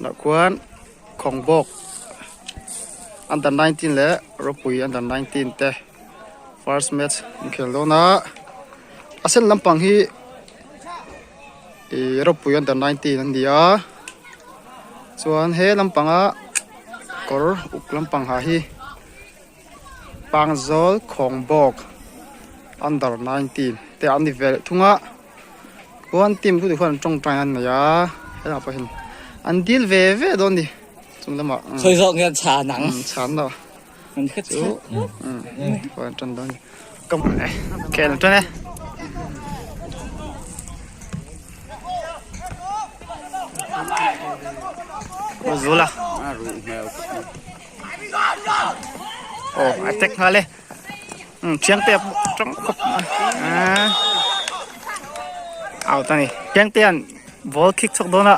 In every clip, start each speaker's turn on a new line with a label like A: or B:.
A: Tunah khuan Khawngbawk under 19 leh Ropui under 19 te first match an khel dawn a a sen lampang hi ih Ropui under 19 an ni a chuan he lampanga kawr uk lampang ha hi Pangzawl Khawngbawk under 19 te an ni ve leh thung a. Khuan team chu tikhuan an tawngtai an nei a helaiah pawh hian an dil ve ve dawn a ni chung lamah
B: Sawi zawk nge an chhan ang
A: chhan lo chu khuan an tan dawn a ni khel an tan e. Zula aw a tek nghal e. Thiangte a tang khawp mai out a ni Thiangte an ball kick chhuak dawn a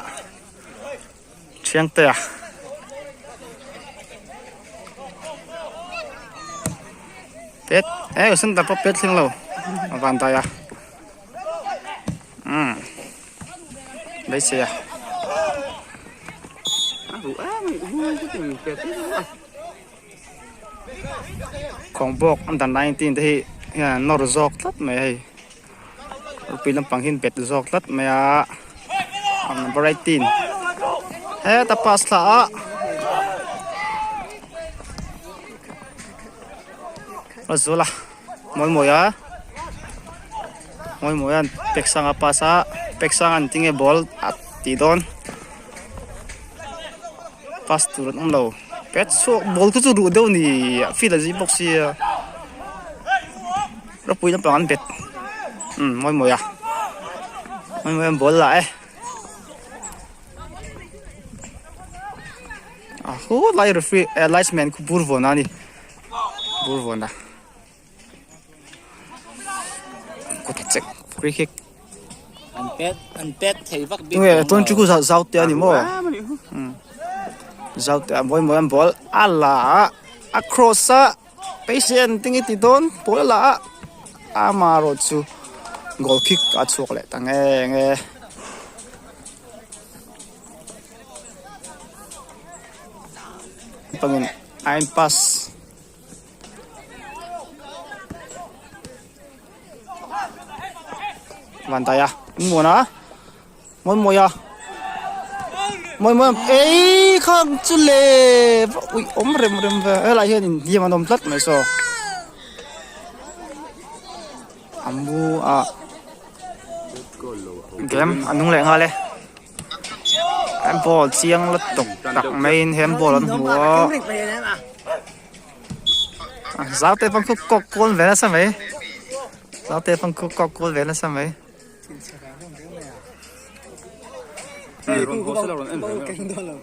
A: Thiangte a pet eh center pawh pet thleng lo a van dai a umm beisei a. Khawngbawk under 19 te hi hian an nawr zawk tlat mai a hei rupui lampang hi an bet zawk tlat mai a number 18 heta pass thla a a zul a mawi mawi a mawi mawi a pek sanga pass a pek sanga an tinge ball a tih dawn. Pass tur an awm lo pet chhuak ball te chu duh deuh a ni field a zim bawk sia ropui lampang an bet umm mawi mawi a mawi mawi an ball lah e a khawlai referee eh linesman khu bur vawn a ni bur vawn a. Kut a chek free kick.
B: An pet an pet thei vak bik.
A: Nge tuan chu ku zau te ani maw. Zau te a mawi mawi an ball a la a a cross a patient tinge ti dawn ball a la a ama erawh chu goal kick a chhuak leh ta nge nge. Pangin a in pass. Vantai a muan a mawi mawi a mawi mawi ei khang chu le ui awm rem rem ve helai hian in hliam an awm tlat mai saw a mu a game a nung leh nghal e handball chiang la tawk tak maiin handball an hmu a. Zau te pang khu kawk kual ve nasa mai zau te pang khu kawk kual ve nasa mai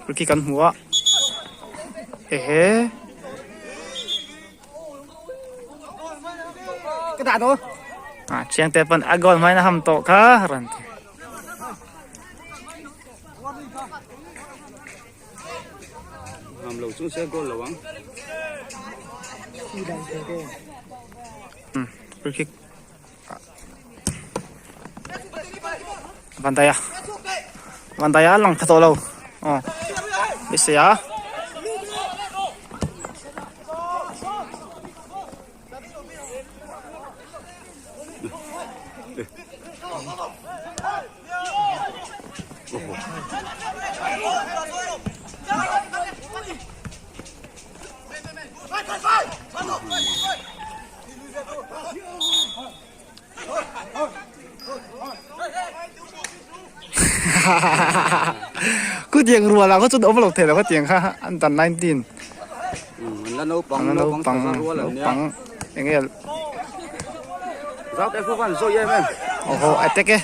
A: Ricky kan hmu a ehe ah chiang te pawn a goal hmain a ham tawh kha rawn ti.
C: Ham lo chung se goal lo ang.
A: Free kick. Vandaya. Vandaya lang tha tawh lo. Aw. Beisei a. Ku tiang rual ah kha chuan awm lo thei lo kha tiang kha under 19
C: An la naupang naupang
A: naupang eng nge
C: Zau te khu khan zawi em em.
A: Oho attack e.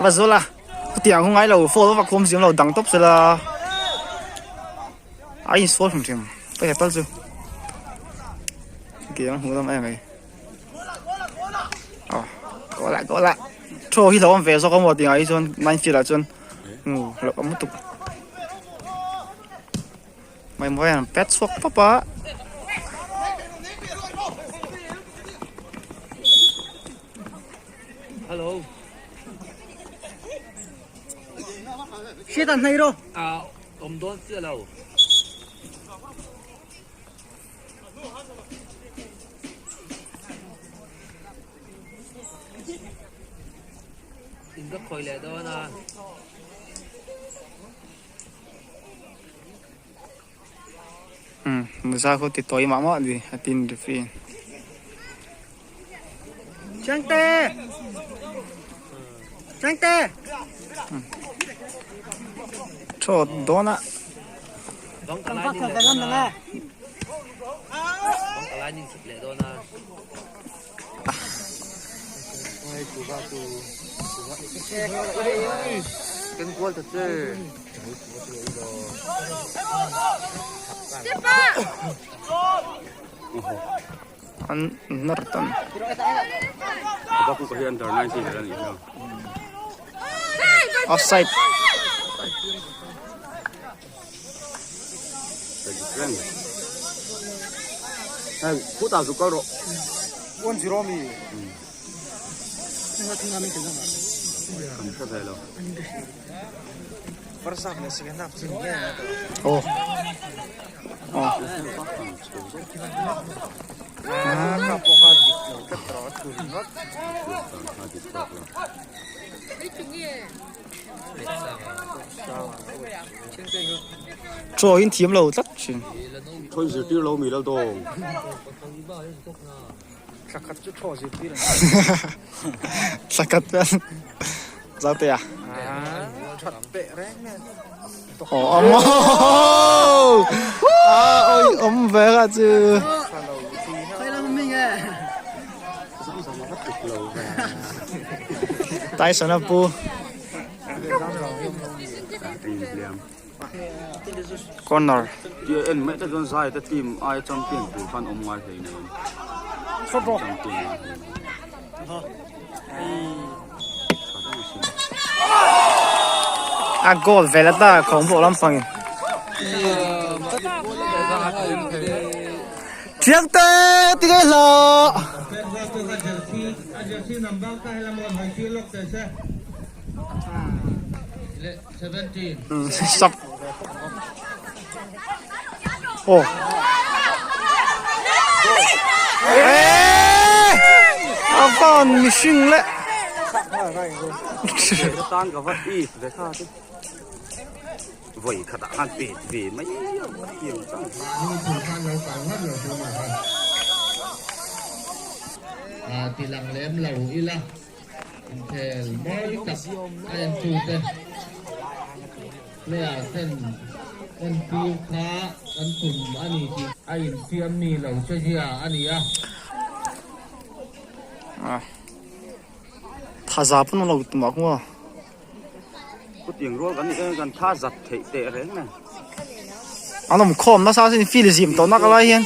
A: Va zula. Khutiang hu ngai lo fall va khum zim lo dang top sela. A in sual hrim hrim. Ka he tal chu. Game hmu lam em ei. Oh, go la go la. Throw hi lo awm ve zawk a maw tingah hi chuan nine field ah chuan. Lo awm lutuk. Mai mawi an pet chhuak pawp a.
C: Hello.
D: Hriat an hnai rawh.
B: A awm dawn chiah lo. In ka khawi leh dawn a.
A: Umm Muza khu ti tawi mah mah ni a tin referee in.
D: Changte! Changte!
A: Throw dawn a.
D: Kan vak kha ka ngam nang e.
A: An nawr tawn. Offside. Oh. Oh. Chaw in thiam lo tlat thin.
C: Thawn zirtir lo mi lal dawng.
A: Thlakhat chu thaw zirtir an Thlakhat vel Zaute a.
D: That peh reng nen.
A: Oh amo. Ah oi om ve kha chu. Tyson a pu. Corner.
C: Tia en mai te chuan zai te team aia champion tur khan awm ngai hlei nen. Champion ngai hlei nen.
A: A goal vel ata khawng pawh lampangin. Thiangte ti ngai hlawh. Sap. Oh. Eh! A van mihring le.
C: Tan ka vat i ve kha te. Vawi khatah khan pet ve mai a tiang chang.
E: Ti lang lem lo ila inkhel mawi tak a entute player ten entir kha kan tum a ni tih a infiam mi lo che zia a ni a.
A: Thaza pawn lo tumah kung a.
C: Chutiang rual kan nih em kan tha zat theih teh reng nen.
A: An awm khawm nasa sin feel zim tawh nak lai hian.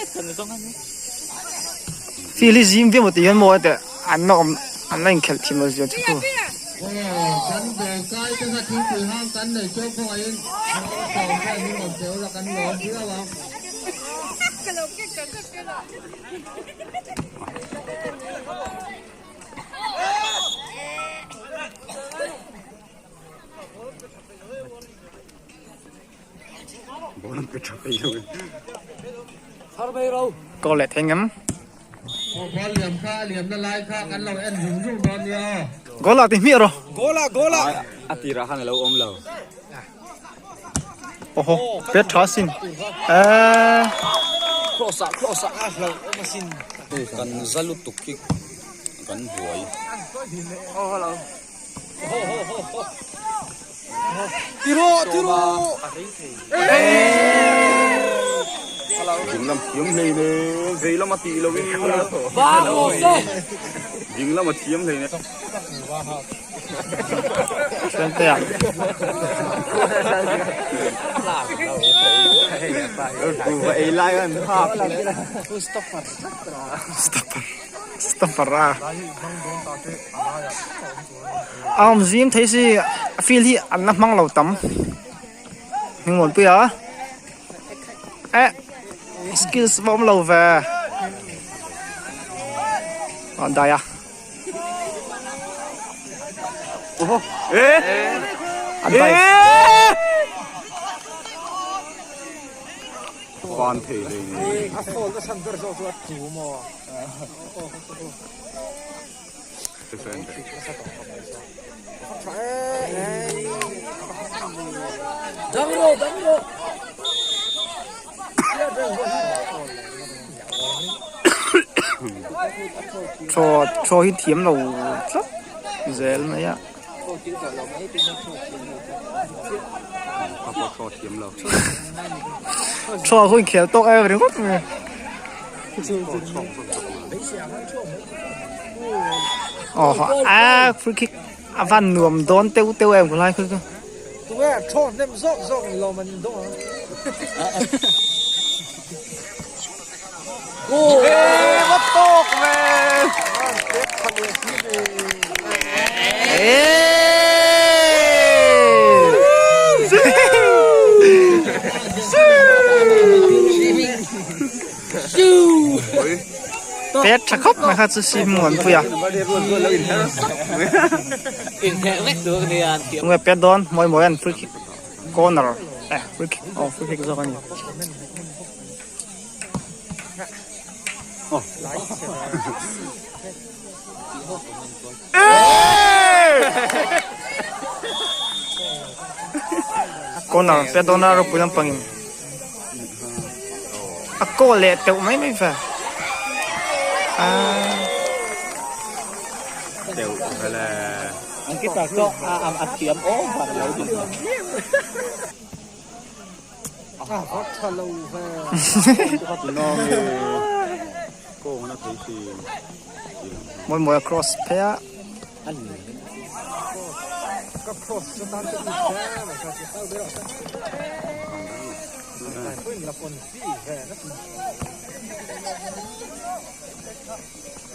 A: Feel hi zim viau maw tih hian maw heti an la awm an la inkhelh thin lo zia chu chu.
E: Aw kan bawr kai te kha thingpui hang kan nei chuang khawngaihin sawm hian min rawn pe ula kan lawm viau ang.
C: Ball an pe tha phei lo e.
A: Goal leh thei ngem.
E: Aw ball liam kha a liamna lai kha kan lo en zung zung dawn nia aw.
A: Goal ah ti hmiah rawh.
C: A tirah khan a lo awm lo.
A: Oho pet tha sin. Eee.
B: Cross ah cross ah a hlauh awm asin.
C: Kan za lutuk hi kan buai. Ding lam thiam hlei ne vei lama tih lo in ding lama thiam hlei ne.
A: Thiantea.
C: Ei lai an hak.
A: Stopper. Stopper a. A awm zim thei si a field hi an la hmang lo tam. Hming muanpui a. Eh skills va awm lo ve. An dai a.
C: Oho. Eh.
A: An dive.
C: Van thei hlei nei.
D: A fall na chhan ber zawk chu a tlu maw?
A: Chaw chaw hi thiam lo tlat zel mai a. Chaw hun khel tawk em ringawt mai. Aw a free kick a van nuam dawn teuh teuh em khulai khu chu.
D: Tunge thaw hnem zawk zawk ni lo man dawng ang.
A: Pet tha khawp mai kha chu sim muan pui a. Tunge pet dawn mawi mawi an free kick corner eh free kick aw free kick zawk a ni. Corner pet dawn a ropui lampangin a kaw leh teuh mai mai ve ah.
C: Teuh vele.
D: A vak tha lo ve.
A: Mawi mawi a cross phei a.
D: Ka cross chu tan chu i hle mai kha chu hau deuh a. Pawhin la pawn fi ve na.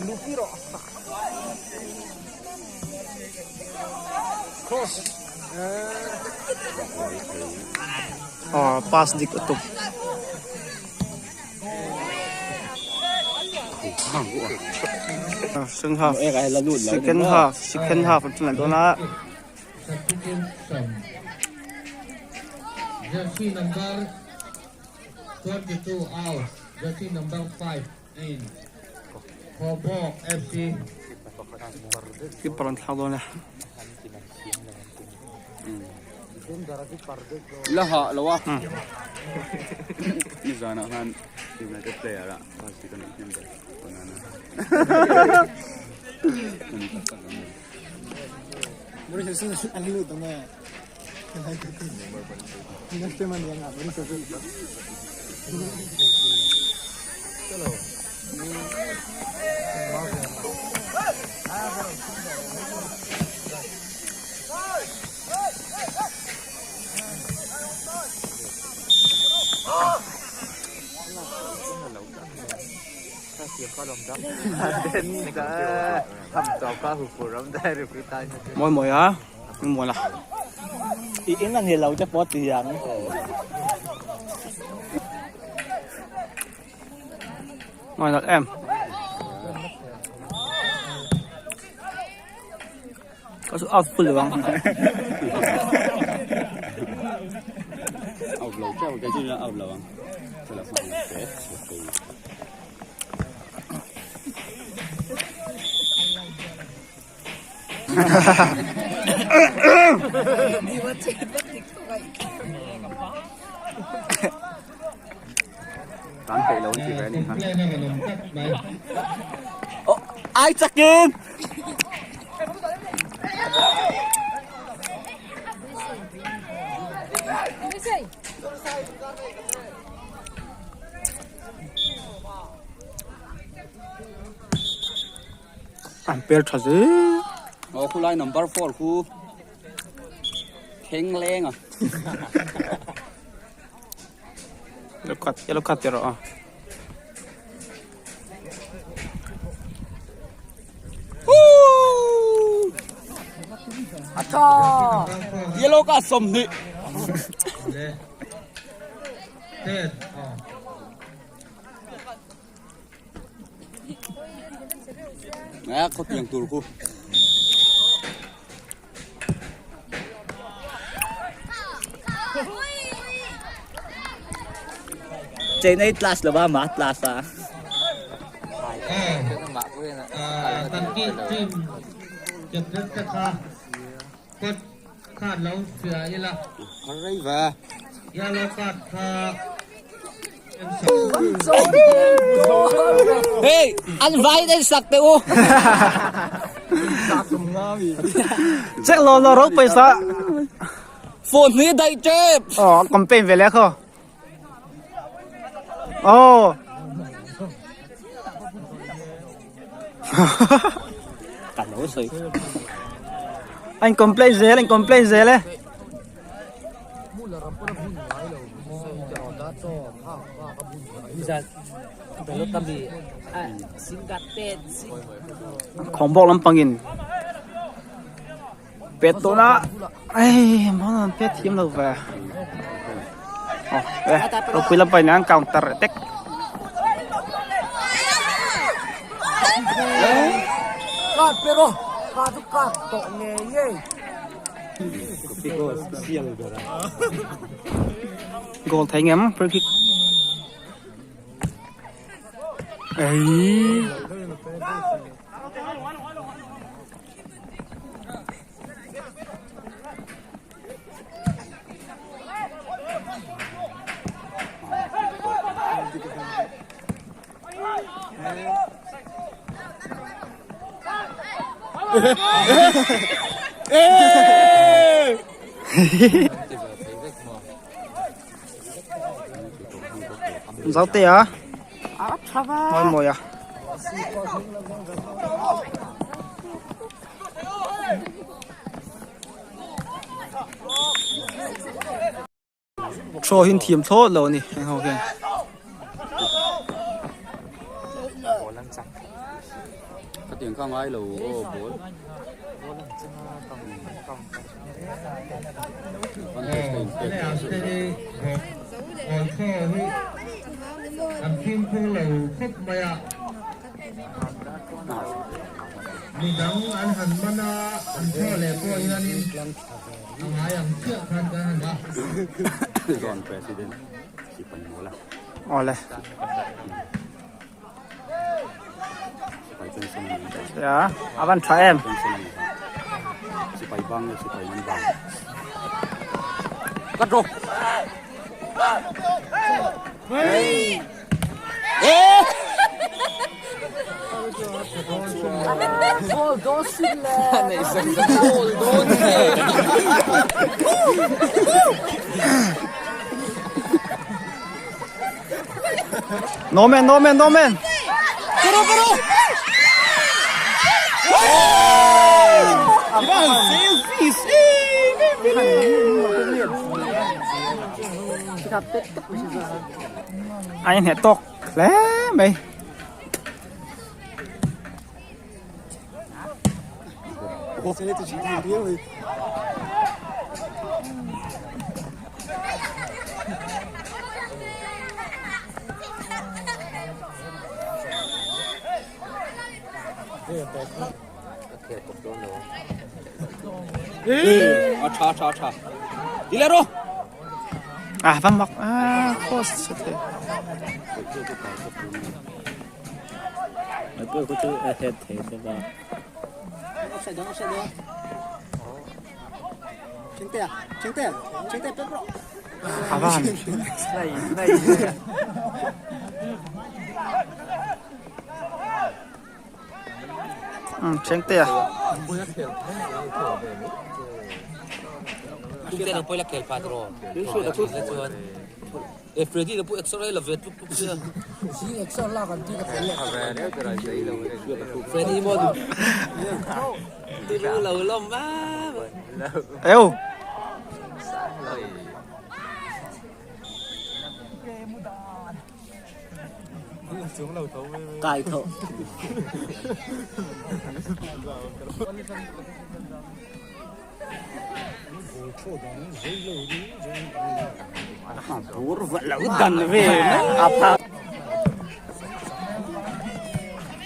D: Lupi rawh. Cross.
A: Aw pass dik a tuk. Second half second half second half an chulai dawn a.
E: Substitution Jersey number 22 out Jersey number 5 in Khawbawk FC.
A: Keeper an thlak dawn e.
C: La ha lo a. Ni zana khan United player a pass ti kan hnem ber. Onana.
A: Mawi mawi a ni mawi la.
D: I eng a ni lo te pawh ti ang.
A: Mawi nalh em. Ka chu out full lo ang.
C: Out lo chauh kei chu out lo ang. Tan peih lo an ti ve a ni kha.
D: Ai chakin.
A: An per tha zel.
C: Aw khulai number 4 khu kheng leng a.
A: Yellow card, yellow card ti rawh a.
C: Atha yellow card 20. Nè, có tiền tù khu.
B: Chennai class lova ma class a.
E: Kan team captain te kha coach khan lo hria ila. Yellow card kha
B: Hey, an vai den sak te u.
A: Check lo lo ro paisa.
B: Phone hi dai tep.
A: Oh, campaign ve le kho. Oh.
B: Kan lo soi.
A: Anh complain zel, anh complain zel e. Khawngbawk lampangin pet tawh na ei mawn an pet thiam lo ve aw e ropui lampangin an counter attack. Goal thei ngem free kick ấy Giáo tê à? Moi mồi à? Throw hin thiam thlawt lo a ni heng ho hian.
C: Khatiang kha ngai lo aw ball.
E: An fimkhur lo khawp mai a. Midang an han man a, an thaw leh pawh hianin a ngai ang chiah khan kan han a.
C: Zone President Sipai Mawla.
A: Awle.
C: Sipai pension ani a.
A: Ya, a van tha em.
C: Pension ani a. Sipai bang leh sipai man bang.
B: Cut rawh.
A: No man, no man, no man.
B: Pero pero.
A: Anh hẹ tawk hle mai.
B: A tha tha tha. Đi lên rồi.
A: À văn mọc à cross thế.
B: Mấy bữa có chú hết thế thế ba.
A: À van. Ừ, chén tè.
B: Chúng ta pawh la khel pha tawh chuan e Freddy la pawh exer la ve tuk tuk sia Freddy maw tu lo lawm va
A: Eo.
B: Kai tho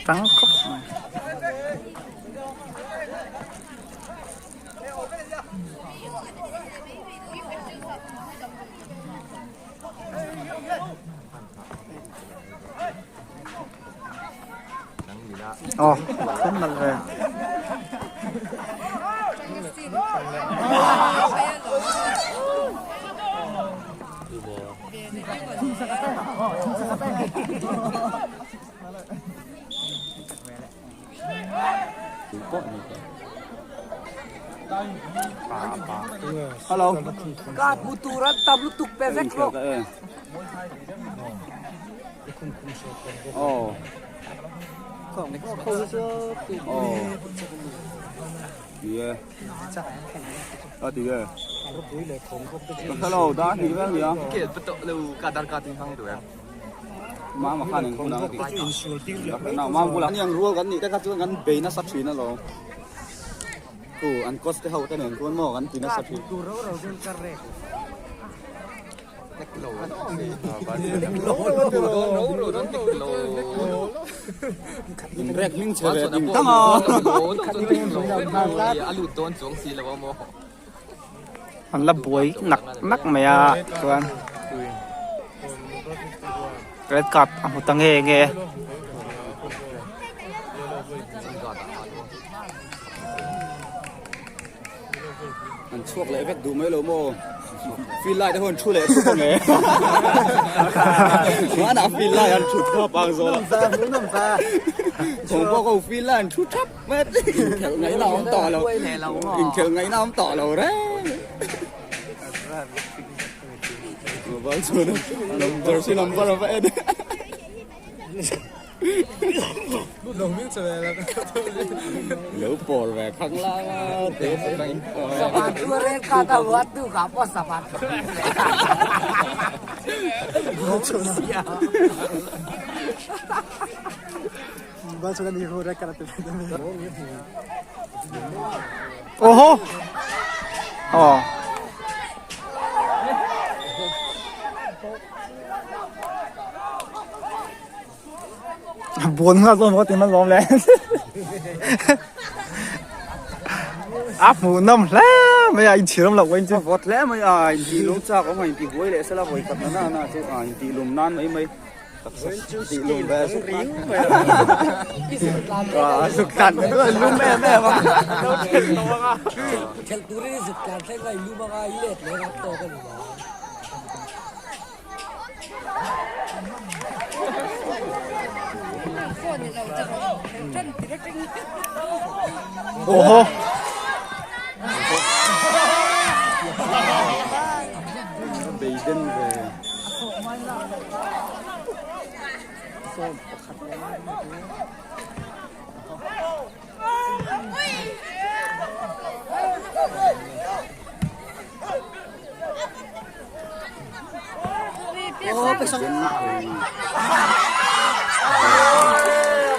A: Trắng khóc. Aw thum nalh ve.
C: Hello.
B: Ka hmu tur an tam lutuk pe vek rawh.
C: Oh. Oh. Yeah. A ti ge. Hello, da ni vel nia.
D: Ke betok lu kadar ka ting hang tu em.
C: Ma ma khan eng hun ang ti. Na ma bula ni ang rual kan ni te kha chuan kan bei nasa thin alawm. U an coach te ho te nen chuan maw kan ti nasa thin. In rek hming chhe ve ding tang a.
A: An la buai nak nak mai a chuan red card a hmu ta nge nge.
C: An chhuak leh vek duh mai lo maw? Field lai te ho an thu leh thup ang e. Hmanah field lai an thut thap ang zawh. Thawng pawh ko field lai an thu thap mai a. Inkhelh ngaihna a awm tawh lo. Inkhelh ngaihna a awm tawh lo reng. Mobile chuan jersey number a va en. Lo por ve khang lang a te
B: Sapan tu ren ka ta wat tu ka po sapan
A: Oho oh Buan nghal dawn maw tin an lawm le. A hmuh nawm hle mai a inchhir awm loh pawhin chu.
C: A vawt hle mai a intih lum chak awm a intih buai leh sela vawi khat na na na chu a intih lum nan mai mai taksa tih lum ve zuk nan a zuk tlan lum em em a.
B: Khelh turin i zuk tlan thleng a i lum anga i let leh ram tawk a ni lo.
A: Oho.
C: Beiden ve.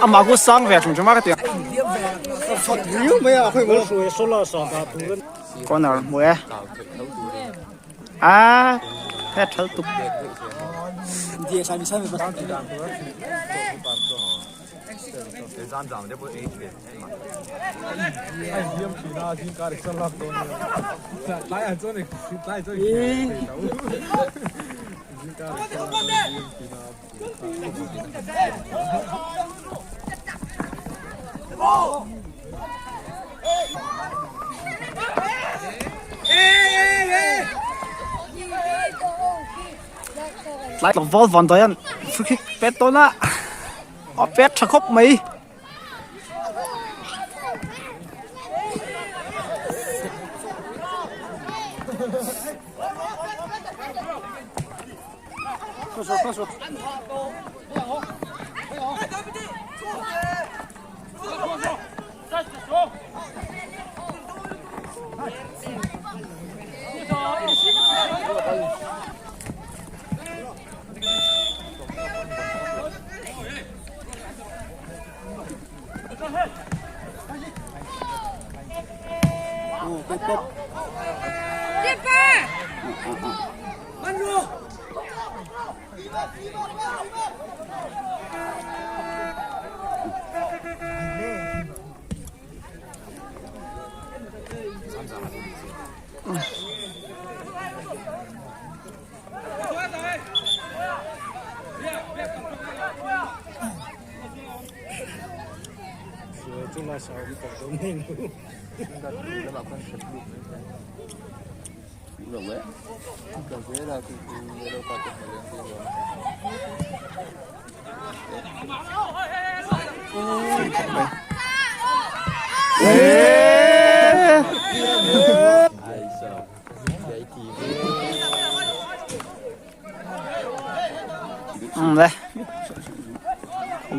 A: Amah khu sang ve hrim hrim a ka ti a. Corner hmu e. A phet thal tuk. Tlai tlangval van dawi an free kick pet dawn a. A pet tha khawp mai. Le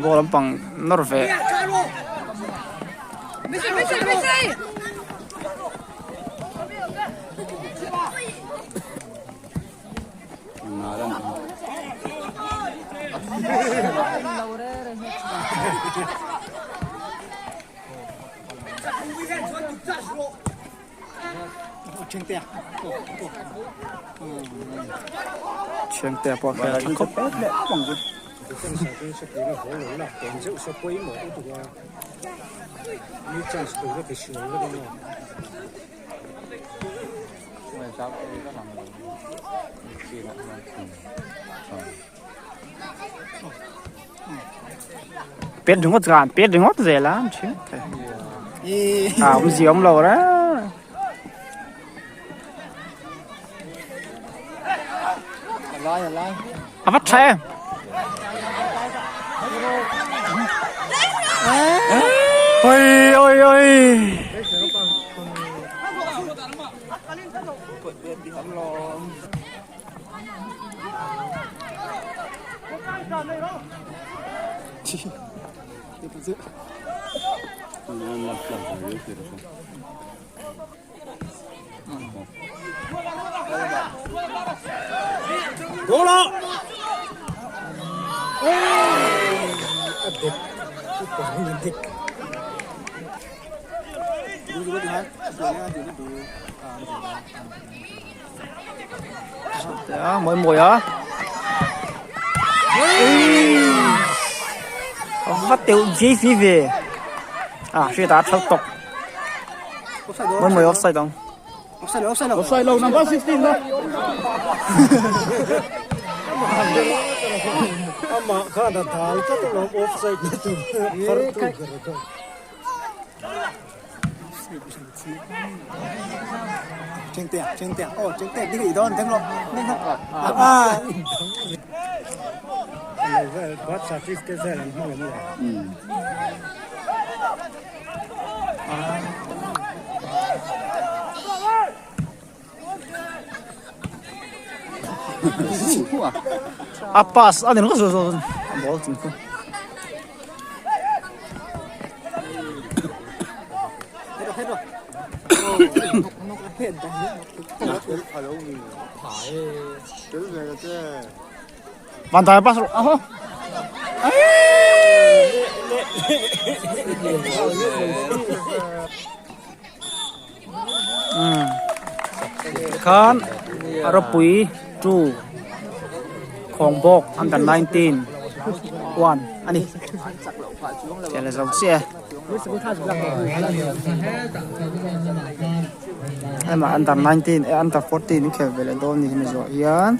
A: ball lampang nawr ve Thiangte pawh a hriat tha khawp Pet ringawt zan pet ringawt zel a an ṭhin a awmzia awm lo reng. A va tha em. Oi oi oi. A mawi mawi a a va teuh zui zui ve a hriat ah a thal tawp mawi mawi offside ang
C: Offside lo number 16 la
D: Amah khan a dal tlat alawm offside na tur phar tu ber kha. Birth certificate vel an hmang em le?
A: A pass a ni ringawt zawk zawk a ball chung chu. Van dai pass rawh aho. Khan a ropui 2 Khawngbawk under 19 1 a ni. Tiang leh zo chiah e. Hema under 19 eh under 14 an khel ve leh dawn ni hemi zawh hian.